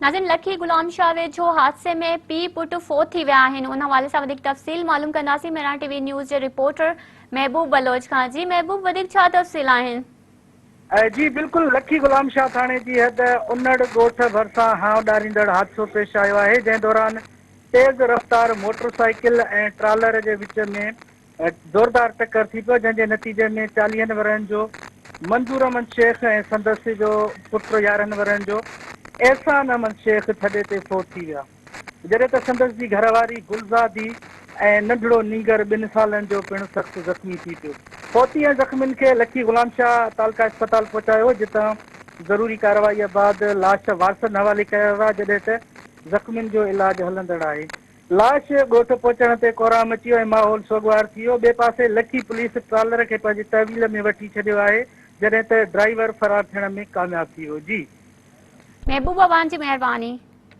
ناظرين لکي غلام شاهه ويجهو حادثي ۾ پيء پٽ فوت ٿي ويا آهن ان حوالي سان وڌيڪ تفصيل معلوم ڪنداسين مهراڻ ٽي وي نيوز جي رپورٽر محبوب بلوچ کان جي محبوب وڌيڪ ڇا تفصيل آهن. جي بلڪل لکي غلام شاهه ٿاڻي جي حد انڙ ڳوٺ ڀرسان هانء ڏاريندڙ حادثو پيش آيو آهي جنهن دوران تيز رفتار موٽر سائيڪل ۽ ٽرالر جي وچ ۾ زوردار ٽڪر ٿي پيو جنهن جي نتيجي ۾ چاليهن ورهين جو منظور احمد شيخ ۽ سندس جو پٽ يارهن ورهين جو احسان احمد شيخ ٿڏي تي فوت ٿي ويا جڏهن ته سندس جي گهرواري گلزادي ۽ ننڍڙو نينگر ٻن سالن جو پڻ سخت زخمي ٿي پيو. فوتي ۽ زخمين کي لکي غلام شاهه تعلقه اسپتال پهچايو جتان ضروري ڪارروائي بعد لاش وارثن حوالي ڪيا ويا جڏهن ته زخمين جو علاج هلندڙ آهي. لاش ڳوٺ پهچڻ تي ڪهرام مچي ويو ۽ ماحول سوڳوار ٿي ويو. ٻئي پاسي لکي پوليس ٽرالر کي پنهنجي تحويل ۾ وٺي ڇڏيو آهي، جڏهن ته ڊرائيور فرار ٿيڻ ۾ ڪامياب ٿي ويو. جي. محبوب اوهان جي مهرباني.